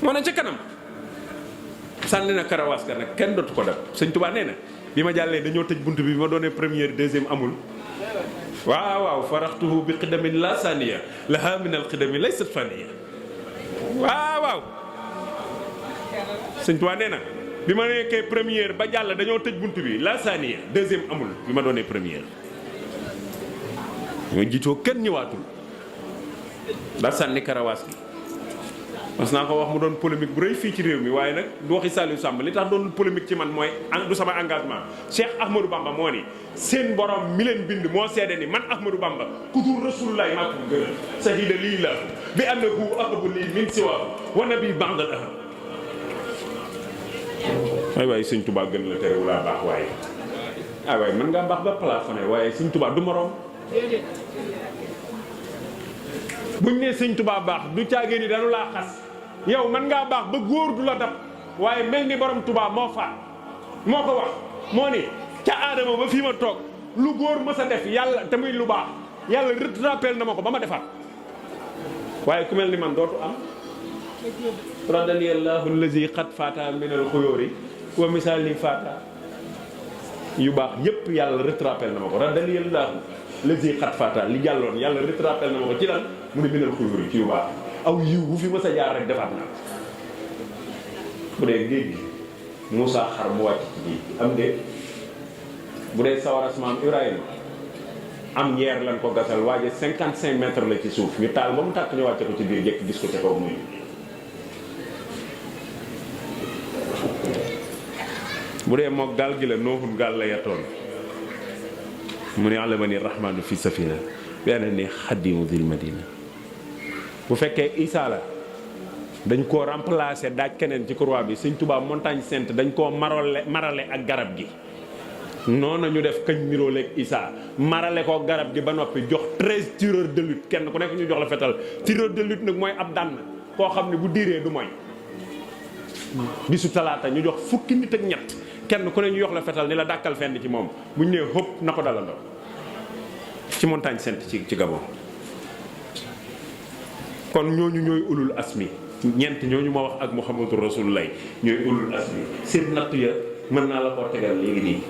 moo ne ca kanam sànni na karawaas ga nag kenn dootu ko def. sëñ Tuubaa nee na bi ma jàllee dañoo tëj bunt bi ma doonee première deuxième amul. waaw faraxtuhu bi xidamin la saniya laha min al xidami laysat faniya. waaw sëñ Tuubaa nee na bi ma nekkee première ba jàll dañoo tëj bunt bi la saniya deuxième amul bi ma doonee première. ñoo jiitoo kenn ñëwaatul daa sànni karawaas gi. mas naa ko wax mu doon polémique bu rëy fii ci réew mi waaye nag du waxi Saliou Samb li tax doon polémique ci man mooy du sama engagement. Cheikh Ahmadou Bamba moo ni seen borom mi leen bind moo seede ni man Ahmadou Bamba ku dul Rasulullaay maa ko gënal sahida lii la bi annahu ahabu lii min siwa wa nabi ba'dal ahad. waaye sëñ Touba gën la tere wula baax waaye waaye mën ngaa baax ba plafonné waaye sëñ Touba du morom. buñ nee sëñ Touba baax du caagee ni dañu laa xas yow mën ngaa baax ba góor du la dab waaye mel ni borom Touba moo faat moo ko wax moo ni ca aadama ba fii ma toog lu góor mës a def yàlla te muy lu baax yàlla rattrapé na ma ko ba ma defaat waaye ku mel ni man dootu am. radiyallahu allazi xat faata min al xuyóori wa misaali faata yu baax yépp yàlla rattrapé na ma ko radiyallahu allazi xat faata li jàlloon yàlla rattrapé na ma ko ci lan mu ne minal xuyóori ci yu baax aw yiw bu fi mës a jaar rek defaat naa bu dee géej gi Moussa xar mu wàcc ci géej am de bu dee sawara maam Ibrahima am njeer lan ko gasal waaje 55 mètres la ci suuf ñu taal ba mu tàkk ñu wàcce ko ci biir jekk gis ko ca kaw muy bu dee mook gaal gi la nooxun gaal la yatoon mu ne alamani rahmanu fi safina bi ana ni xadimu dil madina. bu fekkee Isa la dañ koo remplacer daaj keneen ci croix bi sëñ Touba montagne sainte dañ koo marale ak garab gi noonu ñu def kañ niróoleeg Isa marale ko garab gi ba noppi jox 13 tireurs de lutte kenn ku nekk ñu jox la fetal tireur de lutte nag mooy ab dànn koo xam ne bu diiree du mooy bisu talaata ñu jox fukki nit ak ñett kenn ku ne ñu jox la fetal ni la dàkkal fenn ci moom bu ñu nee xëpp na ko dalandoo ci montagne sainte ci Gabon. kon ñooñu ñooy ulul asmi ñeent ñooñu ma wax ak Muhammadu Rasulullah ñooy ulul asmi seen natt ya mën naa la koo tegal léegi nii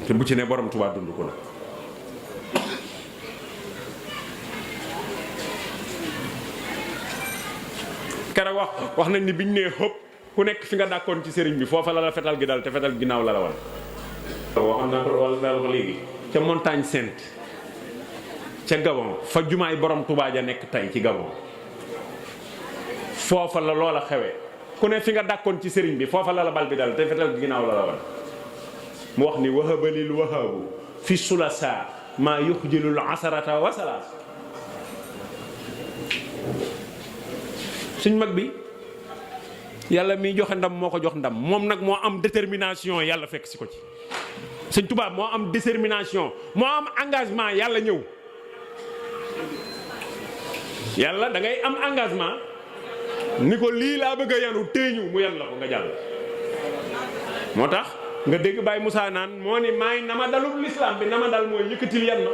te bu ci ne borom Tuubaa dund ko la. keroog wax nañ ni biñ nee xëpp ku nekk fi nga dàkkoon ci sëriñ bi foofa la la fetal gi dal te fetal ginnaaw la la wal. waxoon naa ko wala daal ko léegi ca montagne sainte ca Gabon fa jumaay borom Touba ja nekk tey ci Gabon foofa la loola xewee ku ne fi nga dàkkoon ci sëriñ bi foofa la la bal bi dal te fetal gi ginnaaw la la wal. mu wax ni wahabalil wahabu fi sulasa maa yuxjilul asarata wasalaas. suñ mag bi yàlla miy joxe ndam moo ko jox ndam moom nag moo am détermination yàlla fekk si ko ci. sëñ Tuubaa moo am détermination moo am engagement yàlla ñëw. yàlla da ngay am engagement ni ko lii laa bëgg a yanu téeñu mu yan la ko nga jàll. moo tax nga dégg Baye Moussa naan moo ni maay nama dalub l'islam bi nama dal mooy yëkkatil yan na